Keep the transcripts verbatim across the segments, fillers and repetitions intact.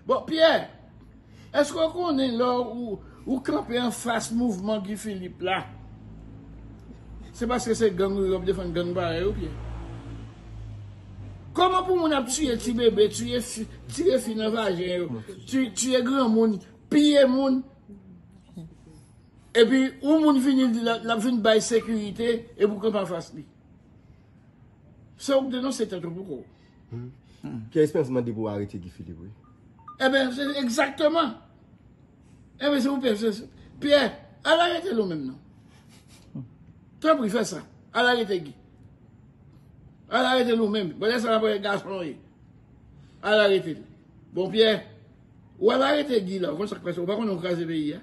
Bon, Pyè, èske w konnen lè ou, ou kanpe anfas mouvman Guy Philippe la, se paske se gang ou ye, w ap defann gang parèy ou, Pyè? Kòman pou moun ap tiye ti bebe, tiye fi, tire fi nan vajen yo, ti- tiye granmoun, piye moun, epi yon moun vini, l di l ap, l ap vin bay sekirite, epi w kanpe anfas li? Se ou k denonse tèt ou pou kò w. Pierre Espérance mande pou arete Guy Philippe, wi. Ebyen, se egzakteman. Ebyen, se pou Pyè, se- Pyè, al arete l ou menm non. Tanpri, fè sa. Al arete Guy. Al arete l ou menm. Pandan sa, l ap wè gason l ye. Al arete l. Bon, Pyè, ou al arete Guy la, ou konn sa k pase, ou pa konnen ou kraze peyi a.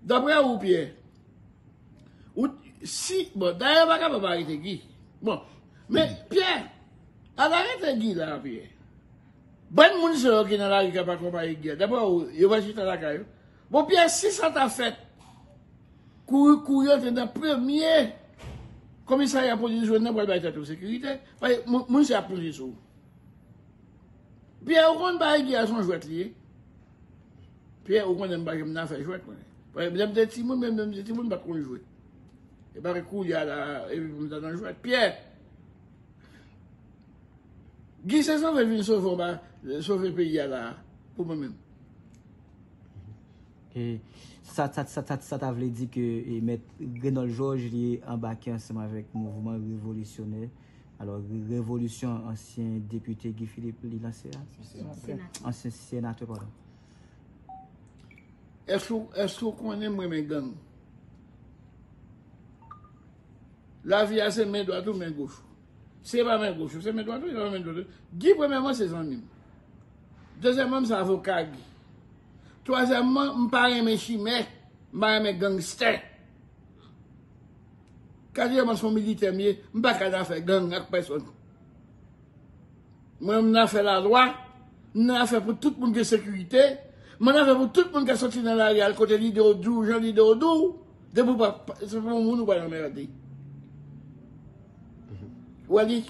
Daprè ou, Pyè, ou, si, bon, dayè, ou pa kapab arete Guy. Bon, men, Pyè, al arete Guy la, Pyè. Bann moun sa yo ki nan lari k ap akonpaye Guy a, daprè ou, yo va chita lakay yo? Bon, Pyè, si sa ta fèt, kouri, kouri antre nan premye komisarya polis jwenn nan, pral bay tèt ou sekirite, paske moun, moun sa ap plonje sou ou. Pyè, ou konn bagay Guy a se yon jwèt li ye? Pyè, ou konnen m pa janm nan fè jwèt, mwen. Lè m te timoun, menm lè m te timoun, m pa t konn jwe. E pa ke kounye a la, epi pou m ta nan jwèt. Pyè! Guy se sove vin sove anba, sove peyi a la, pou mwen menm. E sa, sa, sa, sa, sa ta vle di ke e, Mèt Renòl Jòj li anbake ansanm avèk mouvman revolisyonè. Alò, re- revolisyon ansyen depite Guy Philippe li lanse a? Ansyen senatè, padon. Èske w- èske w konnen m renmen gang? Lavi a se men dwat ou, men goch ou. Se pa men goch ou, se men dwat ou, se pa men dwat ou. Guy, premyèman, se zanmi m. Dezyèmman, m se avoka Guy. Twazyèmman, m pa renmen chimè, m pa renmen gangstè. Katriyèmman, se yon militè m ye, m pa ka nan afè gang ak pèsonn. Mwen, m nan afè lalwa, m nan afè pou tout moun gen sekirite, m nan afè pou tout moun ka soti nan lari al kote lide w di w, jan lide w di w, depi w pa, pa- se pou yon moun ou pral anmède. Ou wè li,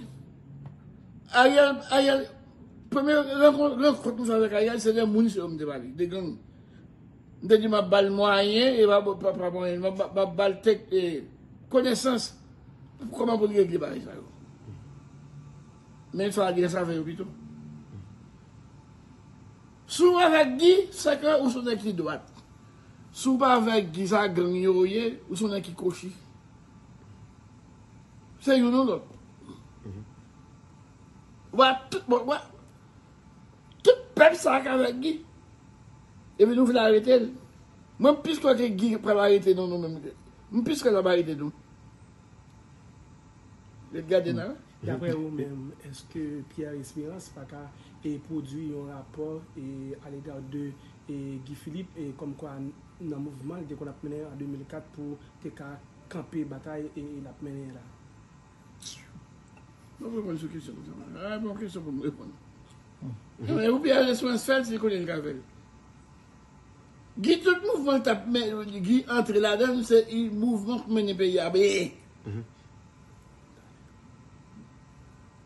Ariel, Ariel, premye rankont, rankont m fè avèk Ariel, se de moun se yo m te pale, de gang. M te di m ap ba l mwayen, e pa, pa, pa mwayen, m ap, m ap ba l tek, e, konesans, kòman pou l regle bagay sa yo. Men sa gen sa fè yo pito. Si w avèk Guy, se ke ou se yon nèg ki dwat. Si w pa avèk Guy, sa gang yo ye, ou se yon nèg ki kochi. Se youn ou lòt. Wa tout, bon, wa, tout pèp sa k avèk Guy. Epi nou vle arete l. Mwen, m plis kwè ke Guy pral arete nou, nou menm. M plis kwè l ap arete nou. Ret gade nan. Daprè ou menm, èske Pierre Espérance pa ka e, pwodui yon rapò e, alega de e, Guy Philippe e, kòmkwa nan mouvman li te konn ap mennen an de mil kat pou te ka kanpe batay e, e, l ap mennen la? Mwen reponn sou kesyon konsa. A, bon kesyon pou m reponn. Ebyen, ou Pierre Espérance fè l, se konnen l ka fè l. Guy, tout mouvman l t ap men, Guy antre ladan l, se mouvman pou mennen peyi a byen.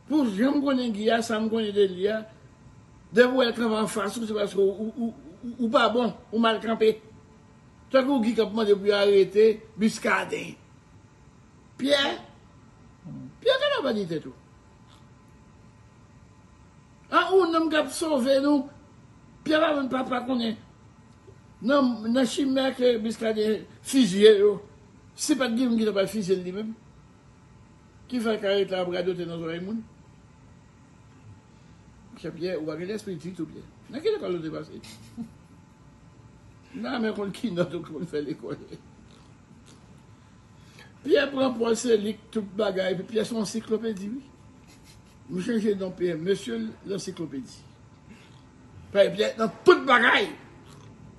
Pou jan m konnen Guy a, sa m konnen de li a, depi w wè l kanpe anfas ou, se paske ou, ou, ou, ou pa bon, ou mal kanpe. Tankou Guy k ap mande pou yo arete Muscadin. Pierre, Pierre, tande w pa di tèt ou. A ou nonm k ap sove nou, Pierre pa menm pa, pa konnen. Nan, nan chimè ke Muscadin fizye yo, si pa t gen moun ki ta pral fizye l li menm, ki fè l ka ret la ap radote nan zòrèy moun? Monchè Pierre, ou pa gen lespri ditou, Pierre. Nan ki lekòl ou te pase? Nan men konn ki nòt ou konn fè lekòl. Pierre pran Paul Selick, tout bagay, epi Pierre se yon ansiklopedi, wi. Nou chanje non Pierre, mesye lansiklopedi. Paske Pierre nan tout bagay.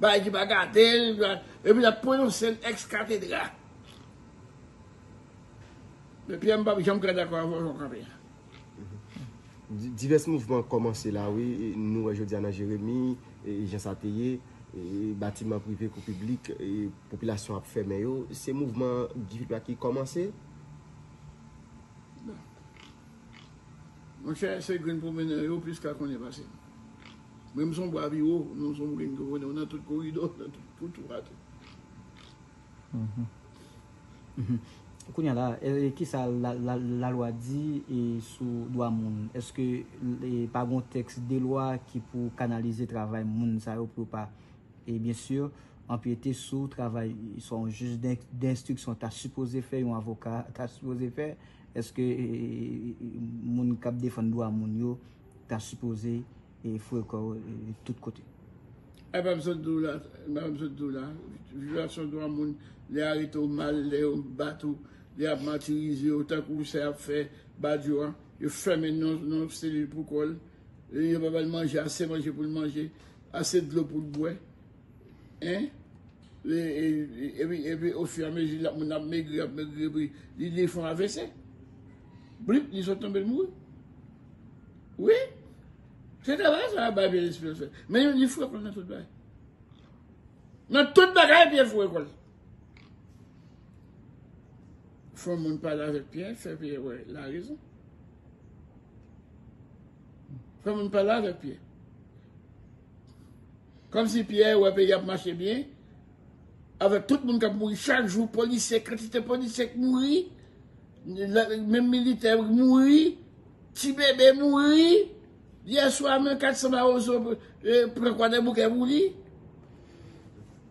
Bagay ki pa gade l, epi l ap pwononse l ex cathedra. Men Pierre, m p ap janm ka dakò avè w jan w kanpe a. Di- Divès mouvman kòmanse la, wi. Nou wè jodi a nan Jeremi, e, jan sa te ye, e, batiman prive kou piblik, e, popilasyon ap fèmen yo. Se mouvman Guy Philippe la ki kòmanse? Monchè, se grenn pwomennen yo plis ka konnen pase m. Mwen, m se yon bwa pi wo, nou se yon grenn ki konnen w nan tout koridò, nan tout koutou atè. Kounye a la, e, kisa la, la, lalwa di e sou dwa moun? Èske e, pa gen yon tèks de lwa ki pou kanalize travay moun sa yo pou yo pa, e byen si, anpyete sou travay sa yon jij d'in- d'instriksyon ta sipoze fè, yon avoka ta sipoze fè? Èske e, e, e, moun k ap defann dwa moun yo ta sipoze e, foure kò yo e, tout kote? E pa m sot di w la, e pa m sot di w la. Vyolasyon dwa moun, lè arete w mal, lè yo bat ou, lè y ap matirize w, tankou sa y ap fè Badio an, yo fèmen l nan nan selil pou kò l, yo pa ba l manje, ase manje pou l manje, ase dlo pou l bwè. Hein? E, e, e, epi, epi, ofiramezi, l ap, moun ap megri, ap megri, epi li, li fè yon A V C. Blip, li sot tonbe, l mouri. Wi. Se travay sa a bay Pierre Espérance fè. Men li foure kò l nan tout bagay. Nan tout bagay, Pierre foure kò l. Fè yon moun pale avèk Pierre, fè Pierre wè larezon. Fè moun pale avèk Pierre. Kòmsi Pierre wè peyi ap mache byen, avèk tout moun k ap mouri chak jou, polisye, kantite polisye k mouri, menm militè mouri, ti bebe mouri. Yè swa, menm kat san Bawozo e, pran Kwadèboukè pou li.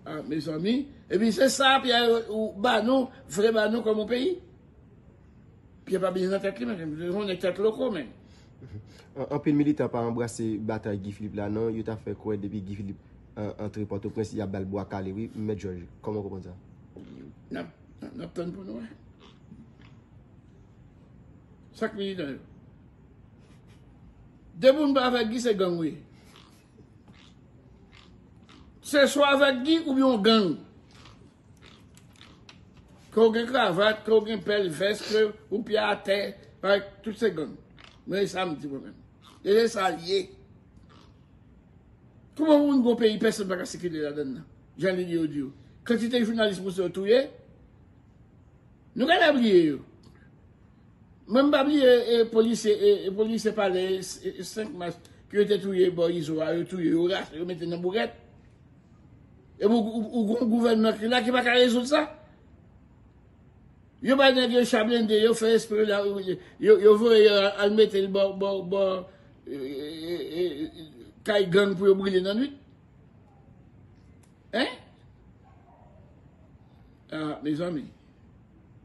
Ah, mezanmi. Epi se sa Pierre ou ba nou, vle ba nou kòm yon peyi. Pyè pa byen nan tèt li menm, se yon nèg tèt loko menm. Anpil militan pa anbrase batay Guy Philippe la non, yo ta fè kwè depi Guy Philippe antre Pòtoprens y ap ba l bwa kale wi, Mèt Jòj, kòman w konprann sa? N ap n ap tann pou nou wè. Sa k militan yo? Depi w pa avèk Guy se gang ou ye. Se swa avèk Guy oubyen w gang. Ke w gen kravat, ke w gen pèl vès, ke ou pye atè, parèt tout se gang. Mwen e sa m di mwen menm. E se sa l ye. Kòman pou moun gon peyi pèsonn pa ka sikile ladann nan? Jan lidye yo di yo. Kantite jounalis pou se yo touye, nou ka ta bliye yo. Mwen m pa bliye e polisye e polisye palè e senk mas ke yo te touye bò Izo a, yo touye yo, rache yo mete nan boukèt. Epi ou gon gouvènman ki la ki pa ka rezoud sa. Yo bay nèg yo cha blende, yo fè espre la, yo voye yo al mete l bò bò bò kay gang pou yo brile nan nwit. Hein? Ah, mezanmi.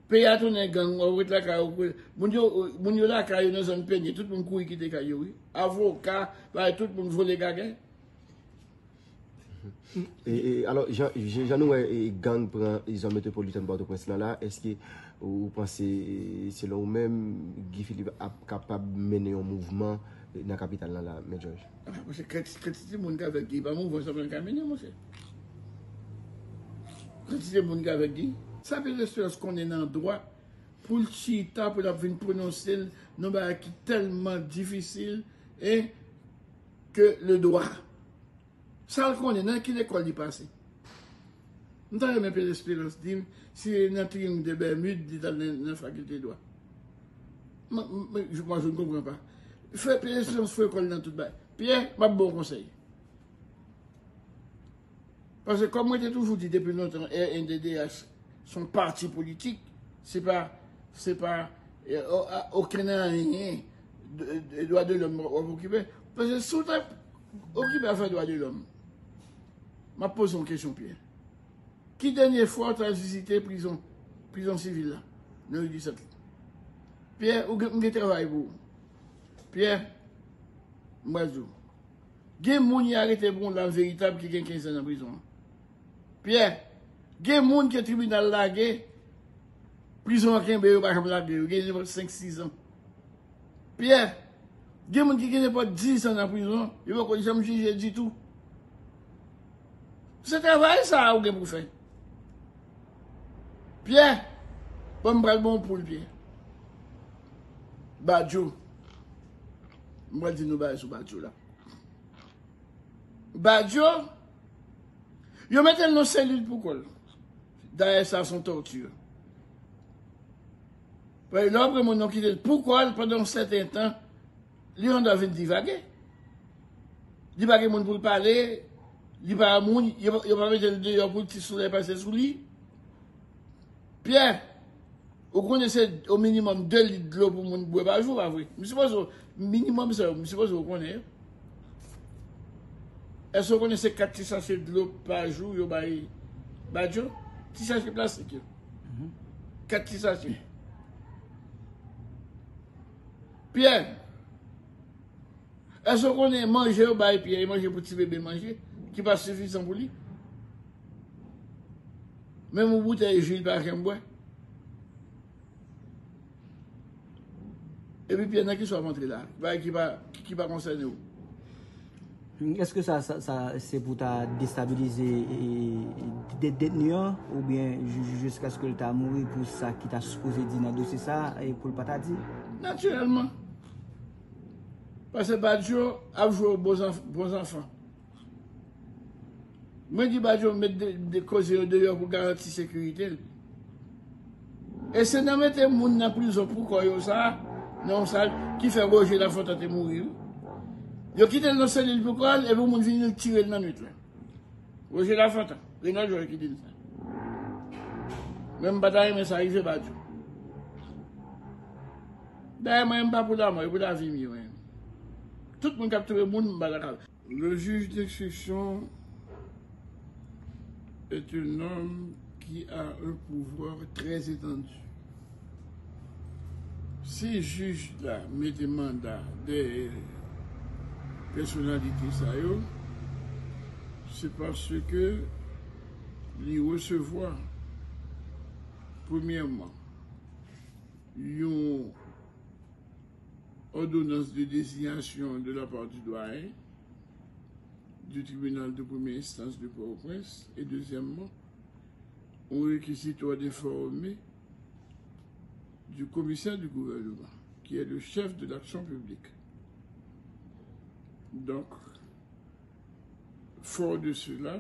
Peyi a tounen gang, w ap ret lakay ou. Moun yo, moun yo lakay yo nan zòn Penye, tout moun kouri kite kay yo, wi. Avoka, bagay, tout moun vole gagè. E, e, alò, jan, jan, jan nou wè e, gang pran zòn metwopolitèn Pòtoprens lan la, èske ou panse, e, selon ou menm, Guy Philippe ap kapab mennen yon mouvman nan kapital lan la, Mèt Jòj? Ah, paske kantite moun ki avèk Guy, pa mouvman sa pral ka mennen, monchè. Kantite moun ki avèk Guy. Sa Pierre Espérance konnen nan dwa, pou l chita, pou l ap vin pwononse l nan bagay ki tèlman difisil, e ke le dwa. Sa l konnen, nan ki lekòl li pase? M ta renmen Pierre Espérance di m si se nan Triangle de Bermude li t al nan, nan fakilte dwa. Mwen, mwen, mwen, je, moi, je ne comprends pas. Fè Pierre Espérance foure kò l nan tout bagay. Pierre, m ap ba w konsèy. Paske kòm mwen te toujou di depi lontan, R N D D H se yon pati politik, se pa, se pa e, o, a, okenn anyen de, de, dwa de lòm w ap okipe. Paske si w ta okipe afè dwa de lòm, m ap poze yon kesyon, Pyè. Ki dènye fwa w ta vizite prizon, prizon sivil la, nan ri Disèt la? Pyè, ou gen, m gen travay pou ou. Pyè, m pral di w. Gen moun y arete pou yon lam veritab ki gen kenz zan nan prizon an. Pyè, gen moun ke tribinal lage, prizon an kenbe yo, pa janm lage yo, gen nenpòt senk, sis zan. Pyè, gen moun ki gen nenpòt dis zan nan prizon, yo poko janm jije ditou. Se travay sa a ou gen pou fè. Pyè, bon, m pral ba w poul, Pyè. Badjo. M pral di nou bagay sou Badjo la. Badjo, yo mete l nan selil pou kò l. Dayè sa se yon tòti. Paske lè w pran moun nan kite l pou kò l pandan yon sèten tan, li gen dwa vin divage. Li pa gen moun pou l pale, li pa moun, yo, yo pa mete l deyò pou ti solèy pase sou li. Pyè, ou konnen se o minimòm de lit dlo pou moun bwè pa jou, pa vre? M sipoze, minimòm sa yo, m sipoze ou konnen yo. Èske ou konnen se kat ti sachè dlo pa jou yo bay Badjo? Ti sachè plastik yo. Kat ti sachè. Pyè, èske ou konnen manje yo bay Pyè, e manje pou ti bebe manje, ki pa sifizan pou li? Menm yon boutèy ji, li pa janm bwè. Epi Pyè, nan kisa w ap antre la? Bagay ki pa, ki, ki pa konsène w. Èske sa, sa, sa se pou ta destabilize, e, de, detni an, oubyen ji-, ji-, jiskaske l ta mouri pou sa ki ta sipoze di nan dosye sa, e pou l pa ta di? Natirèlman. Paske Badjo ap jwe bon zanf-, bon zanfan. Mwen di Badjo met de, de koze yo deyò pou garanti sekirite l. E se nan mete moun nan prizon pou kò yo sa, nan yon sal, ki fè Roger Lafontant te mouri, wi. Yo kite l nan selil pou kò l, epi yon moun vin tire l nan nwit la. Roger Lafontant, Renold Georges ki di l sa. Mwen, m pa ta renmen sa rive Badjo. Dayè, mwen, m pa pou lamò, e pou lavi m ye, mwen. Tout moun k ap touye moun, m pa dakò. Le juge d'instruction est un homme qui a un pouvoir très étendu. Si jij la mete manda dèyè pèsonalite sa yo, se paske li resevwa, premyèman, yon ordonnance de désignation de la part du doyen du tribunal de première instance de Port-au-Prince, et deuxièmement, un réquisitoire d'informer du commissaire du gouvernement, qui est le chef de l'action publique. Donc, fort de cela,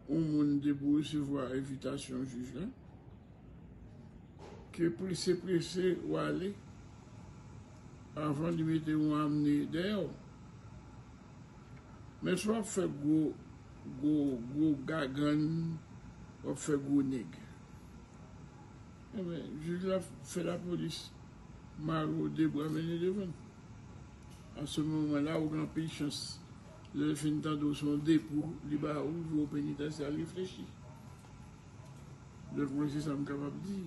yon moun te pou resevwa envitasyon jij la, ke prese prese w ale, avan li mete yon amne dèyè w. Men si w ap fè gwo, gwo, gwo gagann, w ap fè gwo nèg. Enben, jij la fè lapolis mare w de bra mennen devan l. A se moman la, ou gen anpil chans. Lè l fin tande w se yon depo, li ba ou, voye w penitansye al reflechi. Donk, mwen, se sa m kapab di.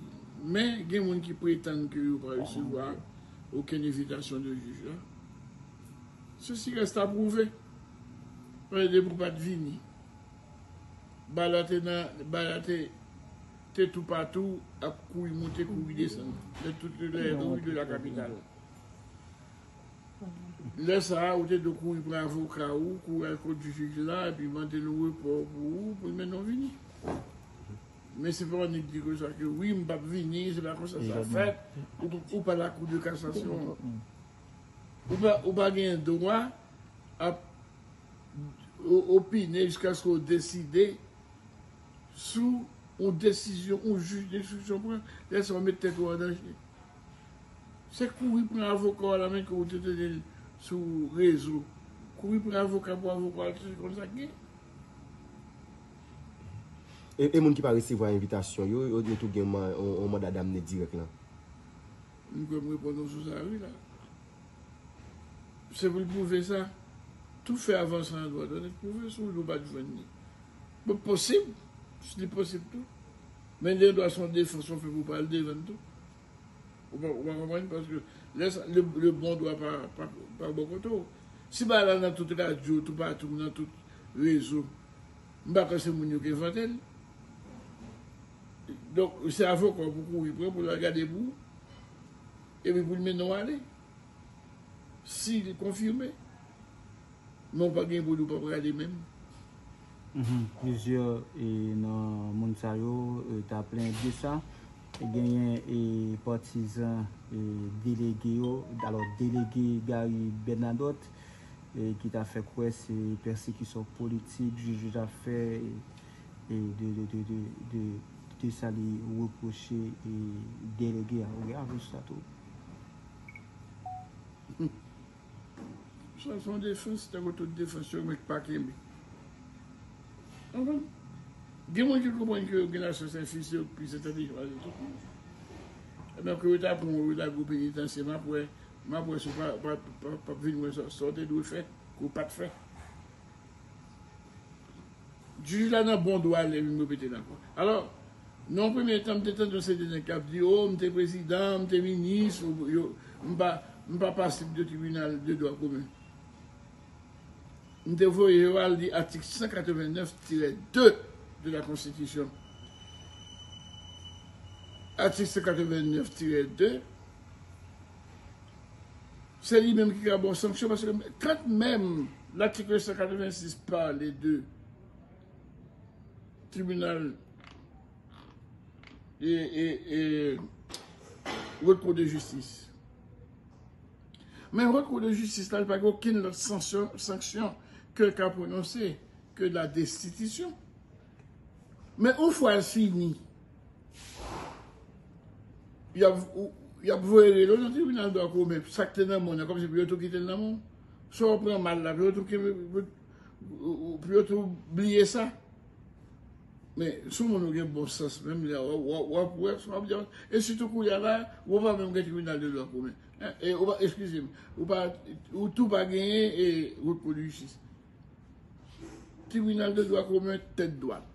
Men, gen moun ki pretann ke yo pa resevwa okenn envitasyon de jij la. Sesi reste à prouver. Paske depi w pa t vini, bal la te nan, bal la te, te toupatou, ap kouri monte, kouri desann, dans toutes les rues de la capitale. Lè sa a, ou te dwe kouri pran avoka ou, kouri al kot jij la, epi mande l yon repò pou ou, pou l mennen w vini. Men se pa annik di konsa ke wi, m p ap vini, se pa konsa sa fèt, ou, ou pa la Cour de cassation. Ou pa, ou pa gen dwa ap o-, opine jiskaske w deside sou yon desizyon yon jij denstriksyon pran. Lè sa w met tèt ou an danje. Se kouri pran avoka w la, menm ke w te tande l sou rezo. Kouri pran avoka pou avoka w, se konn sa k gen. E, e moun ki pa resevwa envitasyon yo, yo, yo tou gen man-, on, on manda damne dirèk lan. M kwè m reponn ou sou sa wi la. Se pou l pwouve sa. Tout fè avanse an dwat, annik pwouve si w di w pa t jwenn li. Bon, posib, li posib tou. Men gen dwa se yon defans w fè pou w pa al devan l tou. Ou pa, ou pa konprann? Paske lè sa, le, le bon dwa pa, pa, pa bò kote w. Si bagay la nan tout radyo, toupatou, nan tout rezo, m pa kwè se moun yo ki envante l. Donk, se avoka w pou kouri pran, pou l al gade pou ou. Epi pou l mennen w ale. Si li konfime, men w pa gen pou di w pa prale menm. Mhm. Plizyè, e, nan moun sa yo, e, ta plenn de sa. Genyen, e, patizan, e, delege yo, alò, delege Gary Bernadotte, e, ki ta fè kwè se pèsekisyon politik jij yo ta fè, e, e, de, de, de, de, de, de sa li repwoche, e, delege a. Ou gen avi sou sa tou? Hmm. Sa se yon defans, tankou tout defans yo, men k pa kenbe. Konprann? Gen moun ki konprann ke yo gen lasans enfizye, yo plis entèlijan pase tout moun. Ebyen, ke yo ta pran w, yo lage w penitansye, m ap wè, m ap wè si w pa, pa, pa, pa vin wè sa, sa w te dwe fè, ke w pa t fè. Jij la nan bon dwa l, li vin repete l ankò. Alò, nan yon premye tan, m te tande yon seri de nèg k ap di, o, m te prezidan, m te minis, ou, yo, m pa, m pa pasib de tribinal de dwa komen. M te voye yo al li atik san katrevennèf tirè de de la Konstitisyon. Atik san katrevennèf tirè de, se li menm ki ka ba w sanksyon, paske quand même l'article cent quatre-vingt-six parle de tribunal e, e, e Haute Cour de Justice. Men Haute Cour de Justice la, li pa gen okenn lòt sanksyon, sanksyon ke l ka pwononse ke la destitisyon. Men yon fwa l fini, y ap, y ap voye rele w nan tribinal dwa komen, sa k te nan men w nan, kòmsi pou yo tou kite l nan men w. Sa w pran mal la, pou yo tou kenbe, pou, pou yo tou bliye sa. Men, si w moun ou gen bon sans, menm lè w, w, w ap wè, sa w ap di, e sitou kounye a la, ou pa menm gen tribinal de dwa komen. E, e, ou pa, eskize m, ou pa, ou tou pa genyen, e, Haute Cour de Justice. Tribinal de dwa komen, tèt dwat.